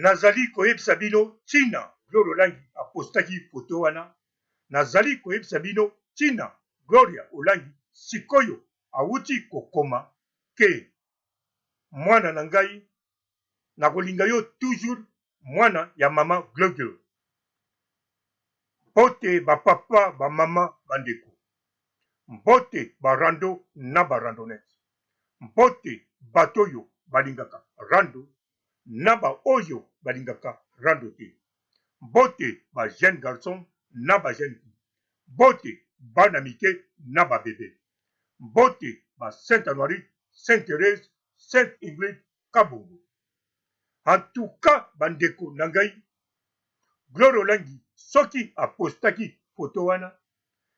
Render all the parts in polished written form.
Nazali koyebisa bino ntina Gloria Olangi apostaki foto wana. Nazali koyebisa bino ntina Gloria Olangi sikoyo awuti kokoma ke mwana na ngai nakolinga yo toujours mwana ya mama Gloglo. Mbote ba papa, ba mama, ba ndeko. Mbote ba rando na ba randonnette. Mbote bato oyo balingaka rando na ba oyo balingaka rando te. Mbote ba jeune garçon na ba jeune fille. Mbote bana mike na ba bebe. Mbote ba Saint Anuarite, Saint Therèse, Sainte Ingrid Kabongo. En tout cas ba ndeko na ngai, Gloria Olangi soki a postaki photo wana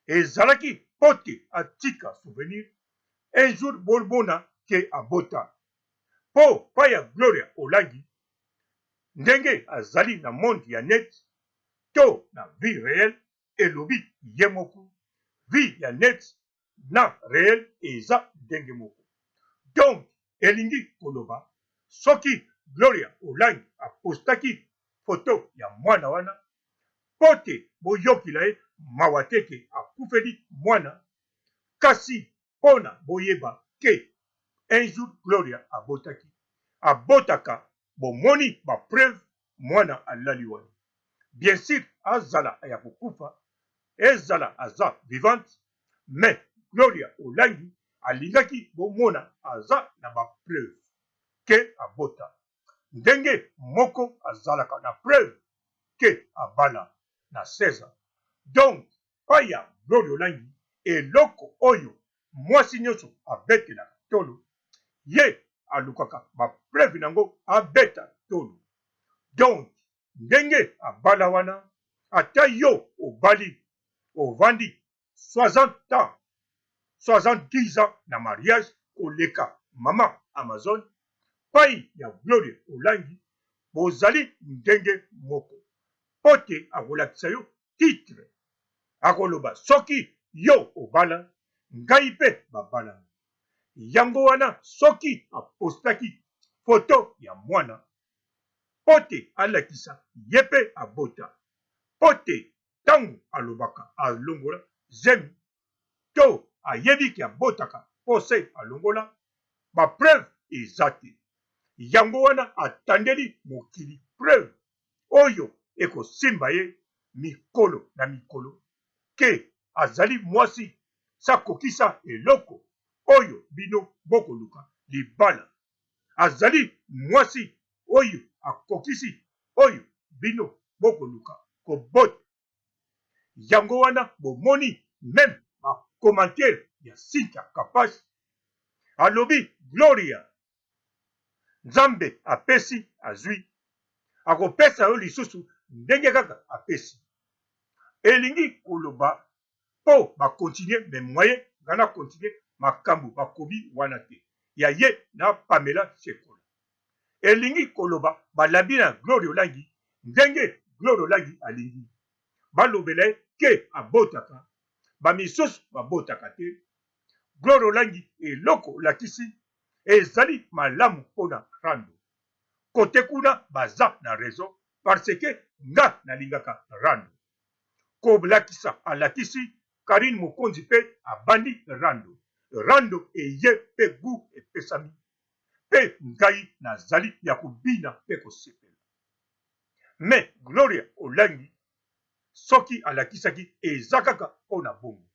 ezalaki mpo te atika souvenir, un jour bomona ke abota. Po pa ya Gloria Olangi ndenge azali na monde ya net to na vie reelle elobi ye moko vie ya net na reelle eza ndenge moko donc elingi koloba soki Gloria Olangi a postaki photo ya mwana wana po te boyokila ye mawa te ke akufeli mwana kasi pona boyeba ke un jour gloria abotaki abotaka bomoni ba preuve mwana alali wana bien sur azala ya kokufa ezala aza vivante mais gloria olangi alingaki bomona aza na ba preuve ke abota ndenge moko azalaka na preuve ke abala na 16 ans donc Paya Gloria Olangi eloko oyo mwasi nionso abetelaka tolo ye alukaka ba preuve nango abeta tolo donc ndenge abala wana ata yo obali ovandi 60 ans 70 ans na mariage koleka maman Amazone payi ya Gloria Olangi bozali ndenge moko po te akolakisa yo titre akoloba soki yo obala ngai pe babala nga yango wana soki apostaki photo ya mwana po te alakisa ye pe abota po te tangu alobaka alongola zemi to ayebi ke abotaka po se alongola ba preuve eza te yango wana atandeli mokili preuve oyo ekosimba ye mikolo na mikolo ke azali mwasi sakokisa eloko oyo bino bokoluka libala azali mwasi oyo akokisi oyo bino bokoluka kobota yango wana bomoni meme ba commentaire ya Cynthia Kapash alobi Gloria Nzambe apesi azui akopesa yo lisusu ndenge kaka apesi elingi koloba po ba continuer mais moyen nga na continuer makambu bakomi wana te ya ye na Pamela Shekola elingi koloba balabi na Gloria Olangi ndenge Gloria Olangi alingi balobela ye ke abotaka ba misusu babotaka te Gloria Olangi eloko olakisi ezali malamu pona rando kote kuna baza na raison parce que nga nalingaka rando kolakisa alakisi Carine Mokonzi pe abandi rando rando eye pe gout epesami pe ngai nazali ya kobina pe kosepela mais Gloria Olangi soki alakisaki eza kaka pona bongo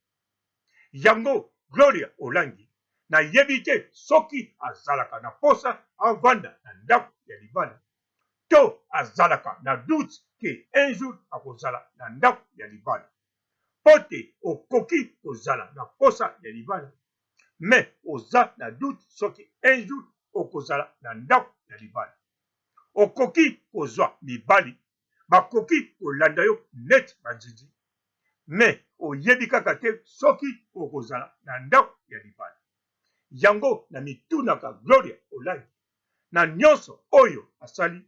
yango Gloria Olangi nayebi te soki azalaka na posa avanda na ndaku ya libala to azalaka na doute ke un jour akozala na ndaku ya libala po te okoki kozala na posa ya libala mais oza na doute soki un jour okozala na ndaku ya libala okoki kozwa mibali bakoki kolanda yo neti ba nzinzi mais oyebi kaka te soki okozala na ndaku ya libala yango na mitunaka Gloria Olangi na nionso oyo asali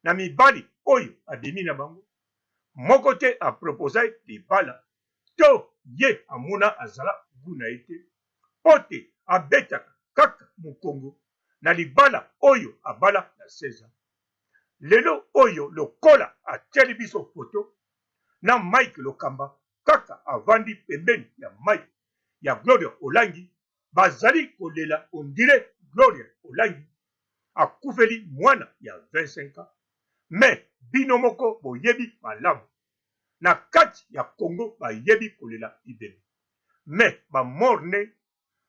na mibali oyo abimi na bango moko te a proposa ye libala to ye amona azala gout na ye te po te abetaka kaka mukongo na libala oyo abala na 16 ans. Lelo oyo lokola atieli biso photo na Mike Lokamba kaka avandi pembeni ya Mike ya Gloria Olangi bazali kolela ondire Gloria Olangi akufeli mwana ya 25 ans mais bino moko boyebi malamu na kati ya Congo bayebi kolela bibembe mais ba mort ne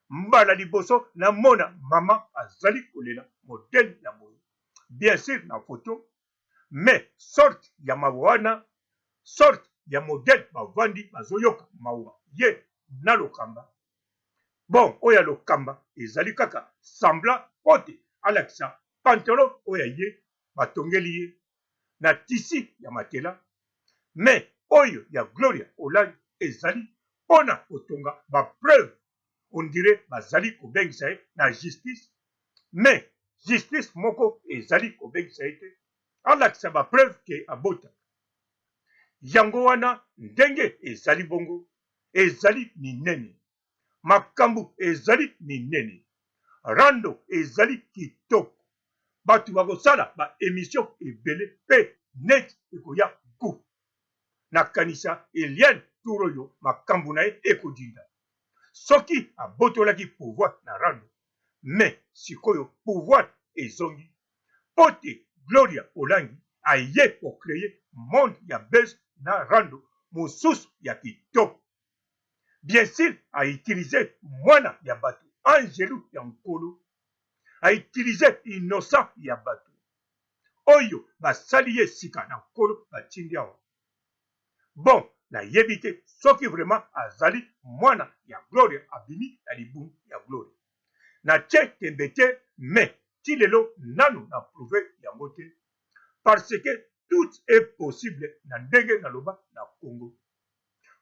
mbala liboso namona mama azali kolela modèle ya boye bien sur na photo mais sorte ya mawa wana sorte ya modèle bavandi bazoyoka mawa ye na Lokamba. Bon oyo ya Lokamba ezali kaka semblant mpo te alakisa pantalon oyo ya ye batongeli ye na tissu ya matela mais oyo ya Gloria Olangi ezali pona kotonga ba preuve on dirait bazali kobengisa ye na justice mais justice moko ezali kobengisa ye te alakisa ba preuve ke abotaka. Yango wana ndenge ezali bongo ezali minene makambo ezali minene rando ezali kitoko bato bakosala ba emission ebele pe net ekoya gout. Nakanisa Eliane tour oyo makambu na ye ekodinda. Soki abotolaki pouvoir na rando mais sikoyo pouvoir ezongi po te Gloria Olangi aye ko creer monde ya buzz na rando mosusu ya kitoko. Bien sur a utiliser mwana ya batu angelu ya nkolo a utiliser innocent ya batu. Oyo basali ye sika na nkolo batindi awa bon nayebi te soki vraiment azali mwana ya gloria abimi na libumu ya gloria na tie tembe te mais ti lelo nanu na prouve yango te parce que tout est possible na ndenge naloba na congo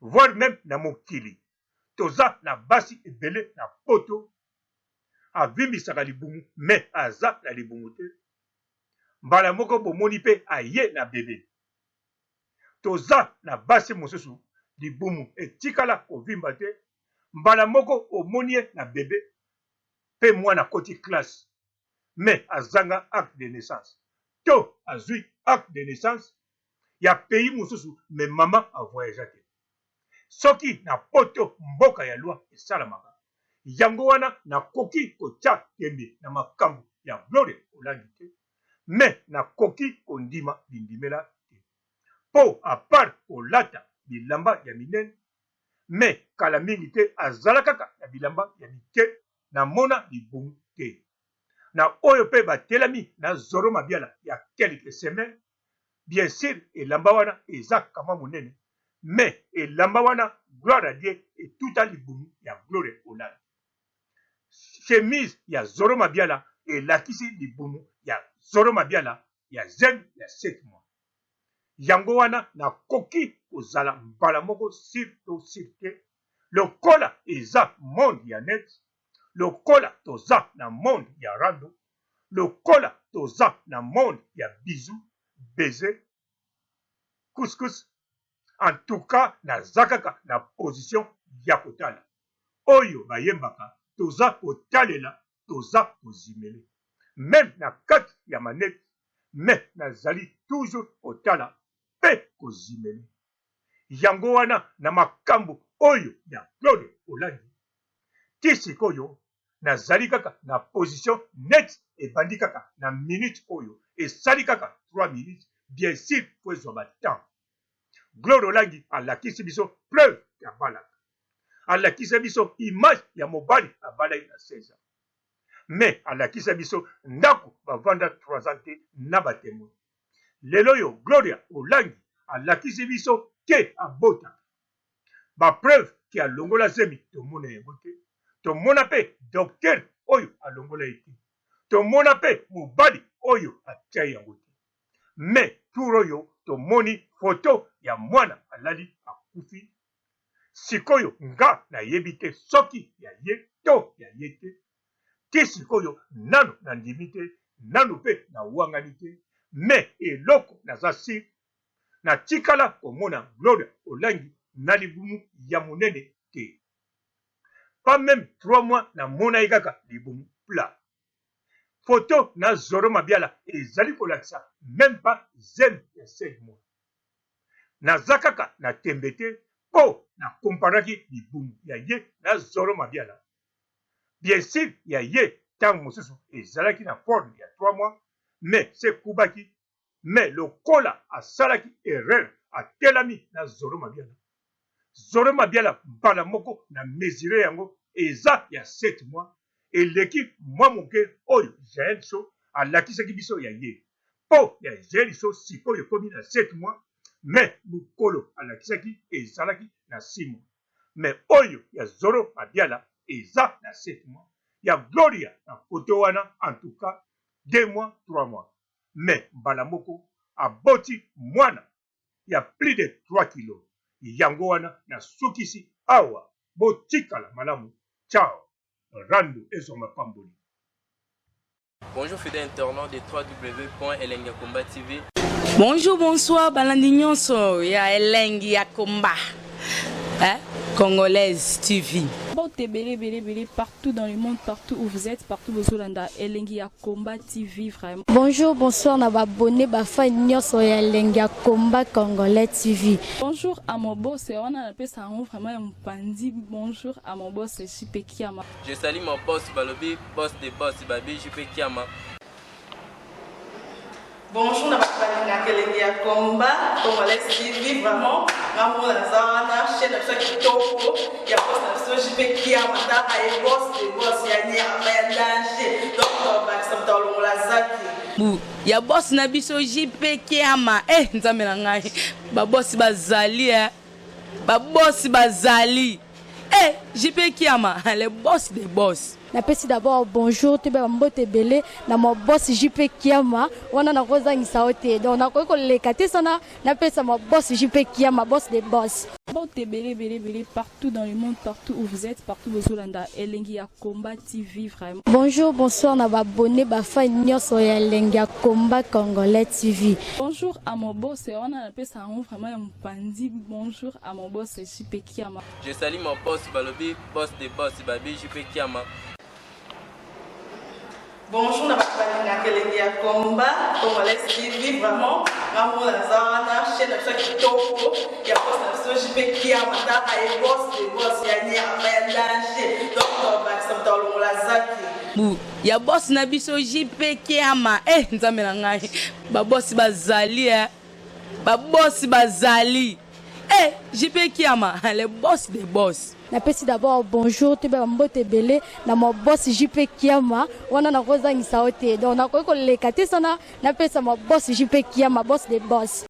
voir meme na mokili toza na basi ebele na poto avimbisaka libumu mais aza na libumu te mbala moko bomoni pe aye na bebe toza na basi mosusu libumu etikala kovimba te mbala moko omoni ye na bebe pe mwana akoti classe mais azanga acte de naissance to azui acte de naissance ya pays mosusu mais mama a voyagea te Soki na poto mboka ya loi esalamaka yango wana nakoki kotia tembe na makambu ya Gloria Olangi te mais nakoki kondima bindimela te po a part kolata bilamba ya minene mais kala mingi te azala kaka na bilamba ya mike namona libumu te na oyo pe batelami na Zorro Mabiala ya quelques semaines Bien sur elamba wana eza kama munene mais elamba wana gloire à Dieu etuta libumu ya Gloria Olangi. Chemise ya Zorro Mabiala elakisi libumu ya Zorro Mabiala ya zemi ya 7 mois. Yango wana nakoki kozala mbala moko sur to sur te lokola eza monde ya net, lokola toza na monde ya rando, lokola toza na monde ya bisous, baiser, couscous en tout cas naza kaka na position ya kotala oyo bayembaka toza kotalela toza kozimele meme na kati ya manette mais nazali toujours kotala pe kozimele yango wana na makambu oyo ya Claude Olangi ti sikoyo nazali kaka na position neti ebandi kaka na minute oyo esali kaka 3 minutes bien sur faut ezwa ba temps Gloria Olangi alakisi biso preuve ya abalaka alakisa biso image ya mobali abalaki na 16 ans mais alakisa biso ndako bavanda 3 ans te na ba temoin lelo oyo Gloria Olangi alakisi biso ke abotaka ba preuve ke alongola zemi tomona yango te tomona pe docteur oyo alongola ye te tomona pe mobali oyo atia yango te mais tour oyo tomoni photo ya mwana alali akufi sikoyo nga nayebi te soki ya ye to ya ye te ti sikoyo nanu nandimi te nanu pe nawangani te mais eloko naza sur Natikala komona Gloria Olangi na libumu ya munene te. Pas meme 3 mois namona ye kaka libumu plat. Photo na Zorro Mabiala ezali kolakisa meme pas zemi ya 7 mois. Naza kaka na tembe te po na comparaki libumu ya ye na Zorro Mabiala. Bien sur ya ye tango mosusu ezalaki na forme ya 3 mois mais se kubaki mais lokola asalaki erreur atelami na Zorro Mabiala. Zorro Mabiala mbala moko na mesure yango eza ya 7 mois eleki mwa moke oyo Jael Show alakisaki biso ya ye. Po ya Jael Show sikoyo ekomi na 7 mois mais mukolo alakisaki ezalaki na 6 mois. Mais oyo ya Zorro Mabiala eza na 7 mois. Ya Gloria na photo wana en tout cas 2 mois 3 mois. Mais mbala moko aboti mwana ya plus de 3 kilos. Yango wana nasukisi awa. Botikala malamu. Ciao. Rando ezwa mapamboli. Bonjour fidèles internautes de www.elengiyakomba.tv. Bonjour, bonsoir, balandi nyonso ya Elengi ya Komba. Hein? Congolaise TV. Mbote ebele ebele ebele partout dans le monde, partout où vous êtes, partout bozolanda Elengi ya Combat TV vraiment. Bonjour, bonsoir na ba abonné ba fan nyonso ya Elengi ya Combat Congolais TV. Bonjour à mon boss, wana napesa yango vraiment ya mopanzi. Bonjour à mon boss JP Kiama. Je salue mon boss balobi boss de boss babi JP Kiama. Bonjour na bato balingaka elengi ya combat congolais TV vraiment nga moko naza wana chaîne na biso ya kitoko ya boss na biso JP Kiama tala ye boss de boss ya nyama ya danger donc tobakisa moto alongola zaki Bu ya boss na biso JP Kiama eh nzambe na ngai ba boss bazali eh ba boss bazali eh JP Kiama le boss des boss. Napesi d'abord bonjour toyeba ba mbote ebele na ma boss JP Kiama wana nakozangisa yo te donc nakoki koleka te sana napesa ma boss JP Kiama boss de boss. Mbote ebele ebele ebele partout dans le monde, partout où vous êtes, partout bozolanda Elengi ya Combat TV vraiment. Bonjour bonsoir na ba abonné ba fan nyonso ya Elengi ya Combat Congolais TV. Bonjour à mon boss wana napesa yango vraiment ya mopanzi. Bonjour à mon boss JP Kiama. Je salue mon boss balobi boss de boss babi JP Kiama. Bonjour na bato balingaka elengi ya combat congolais TV vraiment nga moko naza wana chaîne na biso ya kitoko ya boss na biso JP Kiama tala ye boss de boss ya nyama ya danger donc tobakisa moto alongola zaki Bu ya boss na biso JP Kiama eh nzambe na ngai ba boss bazali eh ba boss bazali eh JP Kiama le boss des boss. Napesi d'abord bonjour toyeba ba mbote ebele na ma boss JP Kiama wana nakozangisa yo te donc nakoki koleka te sana napesa ma boss JP Kiama boss de boss.